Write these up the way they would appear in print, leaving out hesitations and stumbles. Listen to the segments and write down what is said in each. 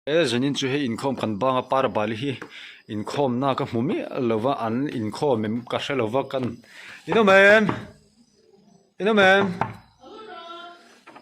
He zanin chu hei inkhawm kan banga par bali hi inkhawmna ka hmu miah lo va an inkhawm em ka hre lo va kan in awm em in awm em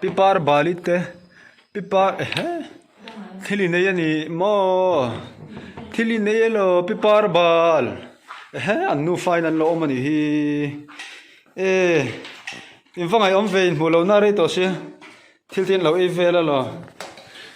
pi par bali te pi par ehe thil in ei a ni maw thil in ei elaw pi par bal ehe an nufa in an lo awm a nih hi e in va ngaihawm ve in hmuh lohna rei tawh sia. Thil te in lo ei vel a lo.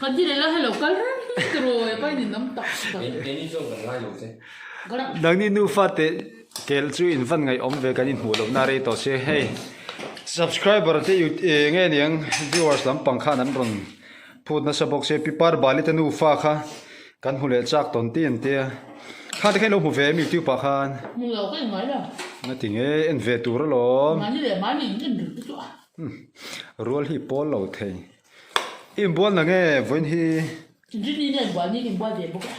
Kan ti leh la hello kal reng tiraw e pain in awm tak tak. Keini chuan kan ngai lo che. Nangni nufa te tel chu in van ngaihawm ve kan inhmuh loh na rei tawh sia hei subscriber te nge niang viewers lampang khan an rawn phut nasa bawk sia pi Parbali te nufa kha kan hmu leh chak tawn ti an tia kha te kha in lo hmu ve em youtube ah khan. Hmu lo ka in ngai lo. Nga ti nge en ve tur alawm. Mahni leh mahni in en reng te chu a. Rual hi pawl lo thei. I inbual na nge vawiin hi? Rini nen inbual ni ka inbual ve bawk a.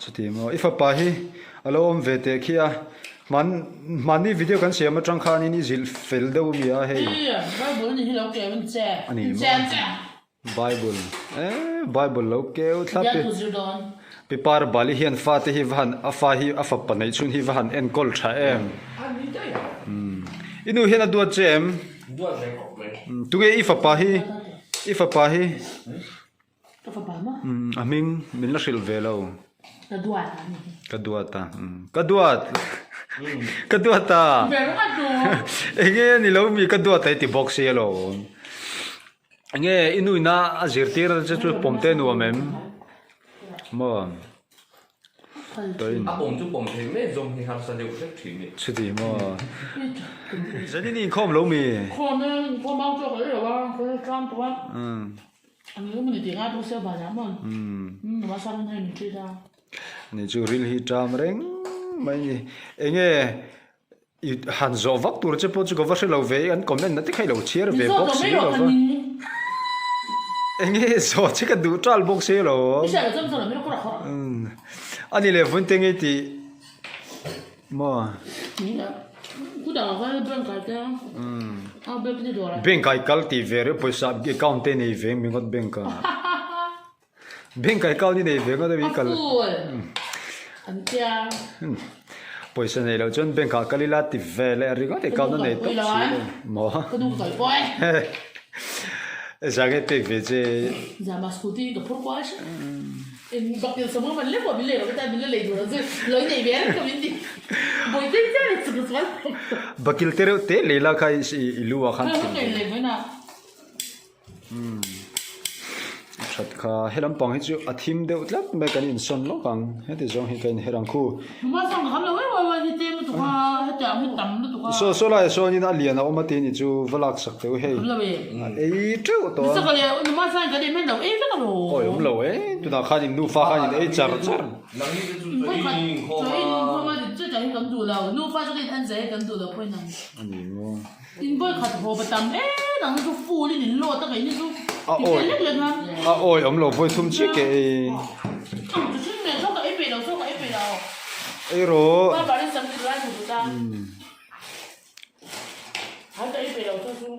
Chuti maw i fapa hi a lo awm ve teh khi a. Hman hmanni video kan siam atang khanin i zilh fel deuh a mi a hei. Bible ni hi lo keu in che. A ni maw. Bible eh Bible lo keu thlap i Pi Par Bali hian fate hi va han a fa hi a fapa neih chhun hi va han enkawl tha em i nu hian a duat che em tunge i fapa hi i fapa hi a hming min la hrilh ve lo Ka duat a ni. Ka duat a ka duat ka duat a enge ni lo mi ka duat a i ti bawk sia lo. Enge i nuina a zirtir che chu pawm te nuam em? Maw? Tawin. A pawm chu pawm thei mai zawng hi harsa deuh hlek thin ni. Chuti maw? Zanin i inkhawm lo mi? Inkhawm e, inkhawm au chu a kal lo a, ka la tlang tawh a. Ang emaw ni tih ngai bawk sia vanah maw? Nula sang in hei min treat a. Ni chu ril hi ṭam reng mai ni. Enge I han zawh vak tur che pawh chu ka va hre lo ve i an comment na te kha i lo chhiar ve bawk si lo va. Enge zawh che ka duh tal bawk si lo. A ni leh vun te nge tih maw. Bank ah i kal tih ve reuh pawisa account te nei ve mi ngawt bank ah. Bank ah account i nei ve ngawt a mi kal. Pawisa nei loh chuan bank ah kal ila ti ve leh ringawt account a nei tawp si lo maw. Zah nge pek ve che. Bakil te reuh te lei la kha i lu ah khan. Umm that kha he lampang hi chu a thim deuh tlat mai kan insawn lawk ang heti zawng hi ka inher ang khu saw saw laiah sawnin a lian a awm a tih ni chu va lak sak teh u hei a ei teuh tawh a awi awm lo e tunah khan in nufa khan in ei char char. A ni maw. In vawi khat haw pa tam em ang chu full in in load a kei ni chu A awi lek lek nan. A awi awm lo vawi thum chiah ke ei. Ang chu thil meh zawk ka ei peih lo zawk ka ei peih lo. Ei rawh. Pa bar in sam ti lai hmu duh ta. Hai ka ei peih lo chaw chu.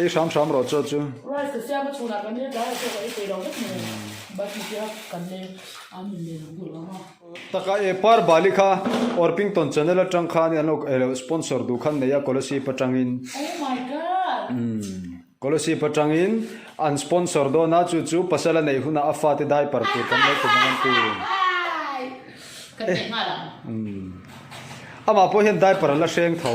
Ei hram hram rawh chaw chu. Rice ka siam a chhunah kan ei tlai a chaw ka ei peih lo vek mai. Basmati a kan lei a min lei ang duh lo a. Taka e par bali kha Orpington channel atang khan an lo elo sponsor duh khan nei a Kolasib atangin Oh my god. Umm Kolasib atangin an sponsor dawn a chu chu pasal a neih hunah a fate diaper tur kan lo tum ang an ti. Kan neih nghal ang. Umm amah pawh hian diaper a la hreng tho.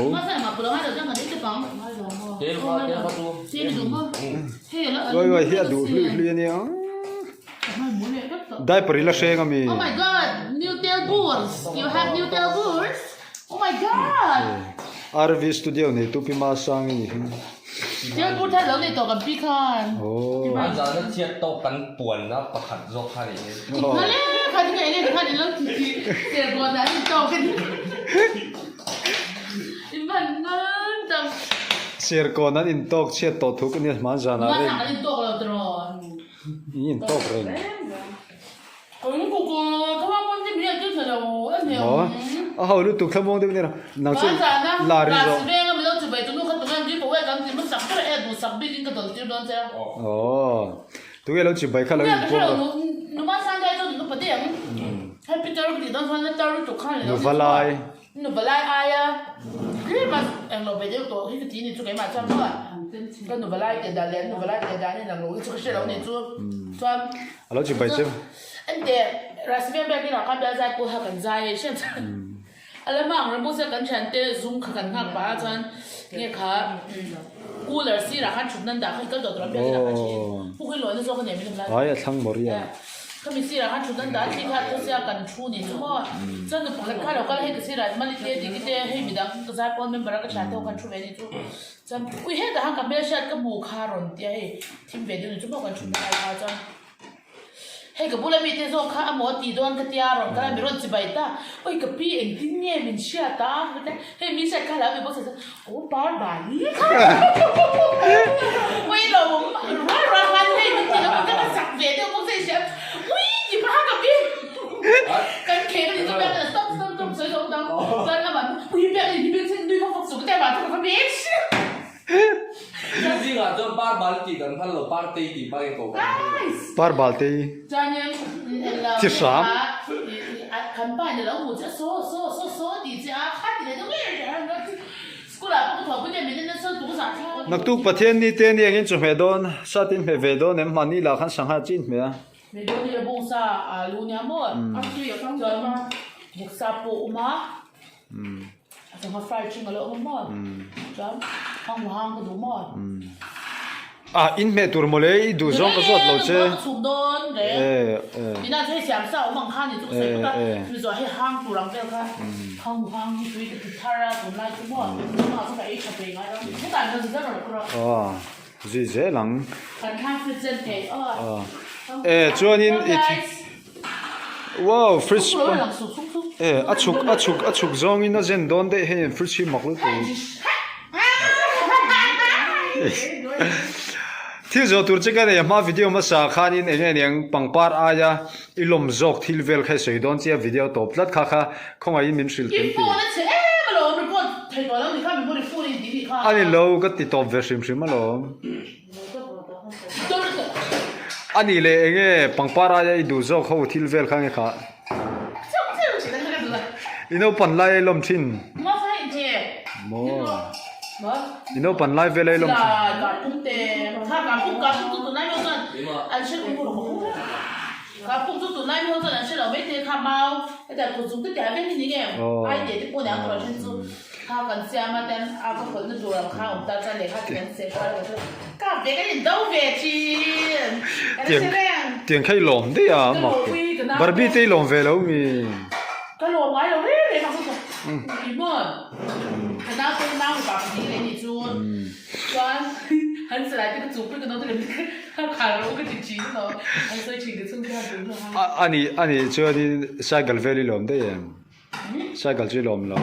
Uai uai hi a duh hlui hlui a nia. Diaper i la hreng ami? Oh my god! New tail boards! You have new tail boards? Oh my god! RV studio nei tu pi ma sang i ni hi. Tail board thar lo nei tawh kan pi khan. Oh. An zana chhiat tawk kan puanna pakhat zawk kha ni hi. Hale kha ti ngai le khan in lo ti ti tail board ah in tawk in. In van ngan tam. Serkawn an in tawk chhiat tawh thuk ania hman zanah reng. Hman zanah an in tawk lo tiraw. In in tawk reng. Maw? A ho lutuk thlamuang deuh nia. Nang chu lar i zawh. Aw. Tunge lo chibai kha lo in puang rawh. Nuva lai. A lo chibai che. A la hma ang reng bawk sia kan thiante zum kha kan nghak pah a chuan nge kha cooler sirah khan thut nan dah kha i kal tawh tur a biak inah kha thin puk hi lawina zawk a nia min awm lai Ai a thlang mawr i a. Khami sirah khan thut nan dah a thli kha thu sia kan thu ni chu maw chuan nu pakhat kha lo kal hei ka sirah mali te diki te hei midang ka zai pawn member a ka thiante ho khan thu ve ni chu chuan ui hetah khan ka hmelhriat ka hmu kha rawn tia hei thim ve deuh ni chu maw kan thut na lai kha chuan. Hei ka bula mite zawk kha amaw tih dawn ka tia rawn kal a mi rawn chibai ta, oi ka pi engtin nge min hriat a ka tia, hei mi hriat kha a lo mi bawk sia chuan aw par bali kha ui lo awm rual rual khan hei min ti lo ka ka zak ve deuh bawk sia i hria ui ti paha ka pi kan khek a ni chu biak stop stop stop sawi zawk dang chuan amah ui biak a ni hi biak nui vak vak suh ka tia amah chu ka va hmel hria. Thil zingah chuan par bal tih kan phal lo, par tei tih bak in ko kan phal lo. Par bal tei thi hram. Naktuk Pathian ni te ni engin chawhmeh dawn, sat in hmeh ve dawn em, mahni lah khan sangha chi in hmeh a. Ah in hmeh tur mawle i duh zawng ka zawt lo che. Eh eh. Eh eh. Aw zui zel ang. Aw eh chuanin i. Wow fridge pawh e a chhuk a chhuk a chhuk zawngin a zen dawn daih hei fridge hi mak lutuk thil zawh tur che ka nei a hma video hmasa khanin eng nge niang pangpar aia i lawm zawk thil vel kha i sawi dawn chiah video tawp tlat kha kha khawngaihin min hrilh tel tih a ni lo ka ti tawp ve hrim hrim alawm. A nih leh eng nge pangpar aia i duh zawk ho thil vel kha nge khah? I naupan lai a i lawm thin. Maw? I naupan lai vel a i lawm thin. Tiang kha i lawm daih a mak Barbie te i lawm ve lo mi. Ani ani chuanin cycle vel i lawm daih em. Cycle chu i lawm lo.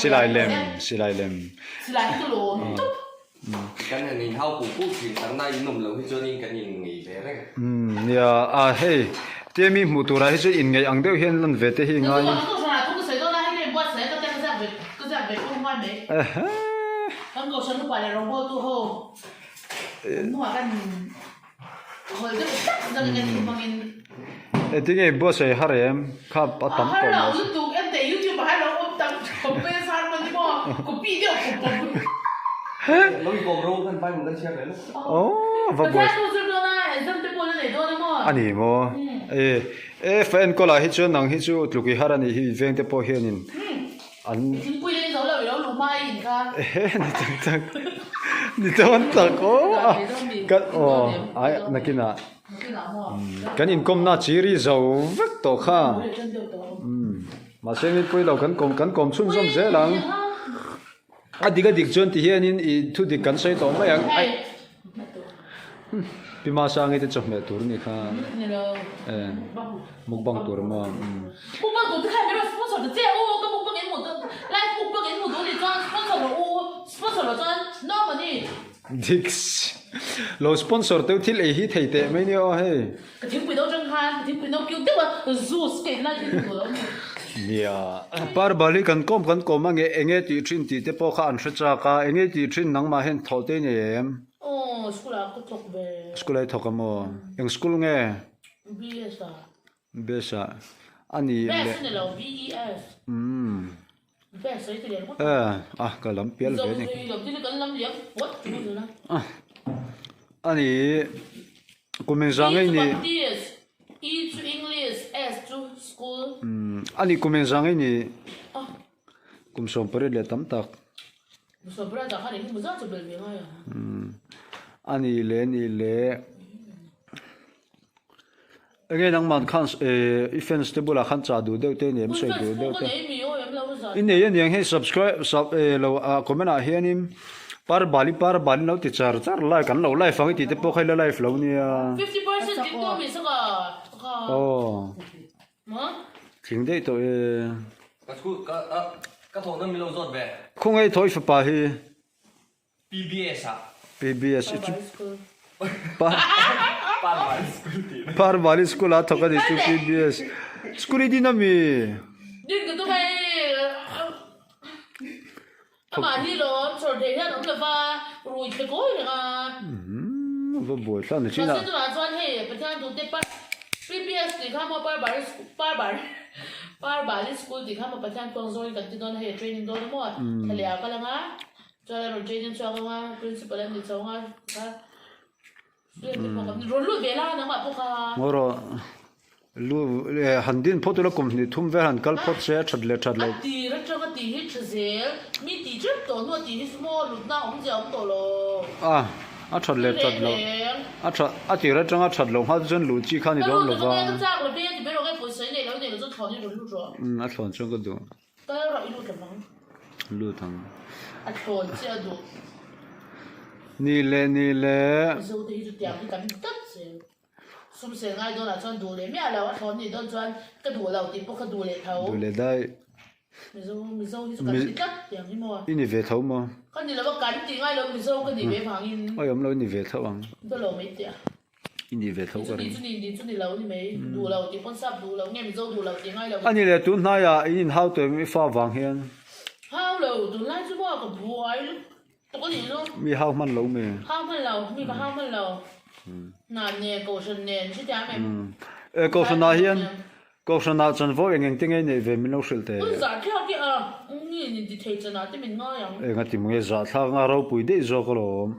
Silai lem, silai lem. Kan han in hau puh puh thin tak na in awm lo hi chuanin kan in ngei ve reng. Umm nia a hei tia mi hmuh turah hi chuan in ngei ang deuh hian lan ve te hi ngai. Engtin nge buatsaih har em? Kha a tam tawh mai si. Aww va buai a ni maw? E e fa enkawl ah hi chuan nang hi chu tluk i har a nih hi veng te pawh hianin an ehe ni tak tak ni dawn tak aw a kan aw ai nakinah kan inkawmna chiri zo vek tawh kha umm mahse mipui lo kan kawm kan kawm chhunzawm zel ang a dik a dik chuan ti hianin ih thu dik kan sawi tawh mai ang ai Pi Masangi te chawhmeh tur ni kha e mukbang tur maw umm. Mukbang tur te kha mi rawn sponsor ta che u ka mukbang in hmuh dawn live mukbang in hmuh duh ni chuan sponsor rawh u sponsor loh chuan no money. Dix lo sponsor teuh thil ei hi thei teh mai nia aw hei. Ka thingpui no tang khan ka thingpui no kiu deuh a juice ka in lai thil hmuh duh lo ni. Nia Parbal hi kan kawm kan kawm a nge enge tih thin tih te pawh kha an hre chak a enge tih thin nangmah hian thawh te i nei em? Aw school ah ka thawk ve. School ah i thawk a maw? Eng school nge? BS ah. BS ah. A ni le. BS a ni lo BES. Umm. BS a i ti leh ngawt. Eh a ka lam pial ve ni. Zo zui lo tin kan lam liam puat chu ni la. A ni kum engzah ngei ni. E chu Baptist, E chu English, S chu school. Umm a ni kum engzah ngei ni. Kum 18 leh tam tak. A nih leh nih leh enge nangman khan i fans te bulah khan chah duh deuh te ni em sawi duh deuh te i nei aniang hei subscribe sub lo ah comment ah hianin par bali par bali lo ti char char like an lo live ang i tih te pawh kha i la live lo nia aw. Thing daih tawh e. Ka school ka a ka thawhna min lo zawt ve. Khawngaih thawi fapa hi. PBS ah. PBS i chu Pa Parvali school ah thawk a ni chu PBS school i din a mi. Din ka tum hei. Amah hi lawm chawr theih hian awm lova rui thle kawi reng a. Umm va buai thla ni chin a. Mahse tunah chuan hei Pathian duhte par PBS tih kha maw Parbari Parbari Parbali school tih kha maw Pathian tuang zawngin kan ti dawn a hei a training dawn a maw thla leh ah kal ang a chuan a rawn training chhuak ang a principal an ni chho ang a kha Rawn lut ve la nangmah pawh kha. Ngaw rawh. Lu han din phawt ula kum hnih thum vel han kal phawt se a that leh that loh. A tir atanga tih hi tha zel. Mi tih tep tawh hnu a tih hi small lutna a awm zia awm tawh lo. A a that leh that loh. A tha a tir atanga that loh nghal chuan luh chi kha ni dawn lo va. Ka lut ka chak lo ve ti ber awk e pawisa i nei lo nei lo chuan thlawn in rawn lut rawh. Umm a thlawn chuan ka duh. Kal rawh i lut ang ang. Lut ang. A thlawn chiah a duh. Ni le ni le. Mizo te hi chu tiang hi tam tlat zel. Sum sel ngai dawn ah chuan duh leh miah lo a thlawn nih dawn chuan ka duh lo tih pawh ka duh leh tho. Duh leh dai. Mizo mizo hi chu kan ti tlat tiang hi maw. I ni ve tho maw? Ka ni lo a kan ti ngai lo mizo ka nih ve vangin. Awi awm lo i ni ve tho ang. Ka lo mai teh a. I nih ve tho ka ring. Chu ni chu ni chu ni lo ni mai. Duh lo tih pawn sap duh lo nge Mizo duh lo tih ngai lo. A ni le tun hnaiah in inhau tawh em i fa vang hian. Hau lo tunlai chu maw ka buai lutuk a nih chu. Mi hau hman lo mi. Hau hman lo mi ka hau hman lo. Hna nen kohhran nen hrethiam em. E kohhran ah hian kohhran ah chanvo eng eng te ngei neih ve min lo hrilh teh. Hun zahthlak hi a nge nin ti thei chanah te min ngai ang. Eng a ti maw nge zahthlak anga ropui daih zawk alawm.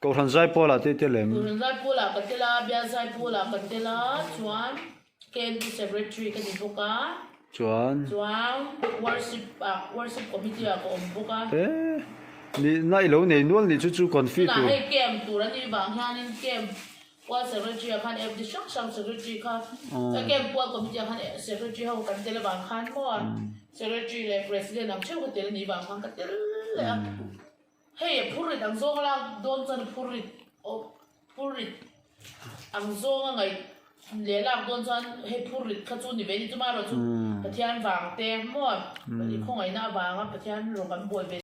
Kohhran Zaipawl ah te tel em? Kohhran Zaipawl ah ka tel a, Bial Zaipawl ah ka tel a, chuan KNP Secretary ka ni bawk a. Chuan? Chuan Worship ah, Worship Committee ah ka awm bawk a. Eh, nihna i lo nei nual nih chu chu confi tur. Tunah hei camp tur a nih vang hianin camp pual Secretary ah khan FD hrang hrang Secretary kha, camp pual Committee ah khan Secretary ho kan tel avang khan maw Secretary leh President ang theuh ka tel a nih vang khan ka tel leh a. Hei a phurrit ang zawng a lak dawn chuan a phurrit aw phurrit ang zawng a ngaih leh lak dawn chuan hei phurrit kha chu ni ve ni chuma erawh chu Pathian vang te maw i khawngaihna avanga Pathian rawn kan buai ve.